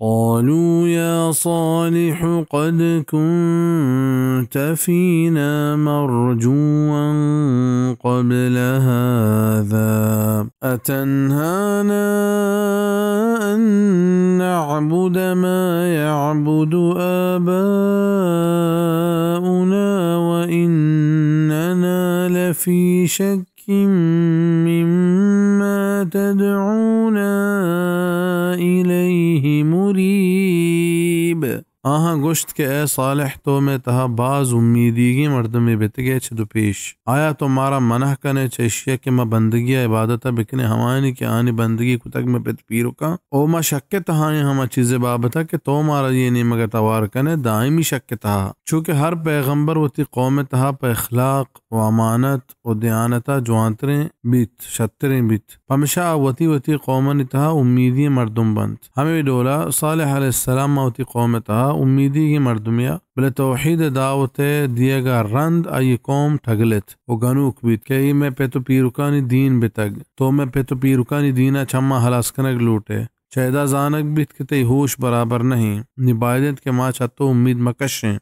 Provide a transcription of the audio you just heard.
قالوا يا صالح قد كنت فينا مرجوا قبل هذا أتنهانا أن نعبد ما يعبد آباؤنا وإننا لفي شك مما تدعونا إليه مريب۔ آہاں گوشت کہ اے صالح، تو مئے تہا باز امیدیگیں مردمے بیتگ ئے چہ دو پیش۔ آیا تو مارا منع کن ئے چہ اشیا کہ ما بندگی ء عبادت ء بکنیں ہمایانی کہ آنی بندگی کتگ مئے پت پیرکاں؟ او ما شک ء تہا ایں ہما چیز ء بابت ء کہ تو مارا اے نیمگ ء توار کن ئے، دائمی شک ء تہا۔ چو کہ ہر پیغمبر وتی قوم ء تہا پہ اخلاق و امانت و دیانت ء جوانتریں بیت، شتریں بیت۔ پمشا آ وتی وتی قومانی تہا امیدی مردم بنت۔ ہمے ڈولا صالح علیہ السلام ء وتی قوم ء تہا امیدیگیں مردمے ء، بلے توحید ء دعوت ء دیگ ء رند آئی قوم ٹگلت و گنوک بیت کہ اے مئے پت و پیرکانی دین بتگ۔ تو مئے پت و پیرکانی دین ء چماں ہلاس کنگ لوٹ ئے۔ چہ ادا زانگ بیت کہ تئی ہوش برابر نہ ایں۔ نی باید انت کہ ما چہ تو امید مہ کشیں۔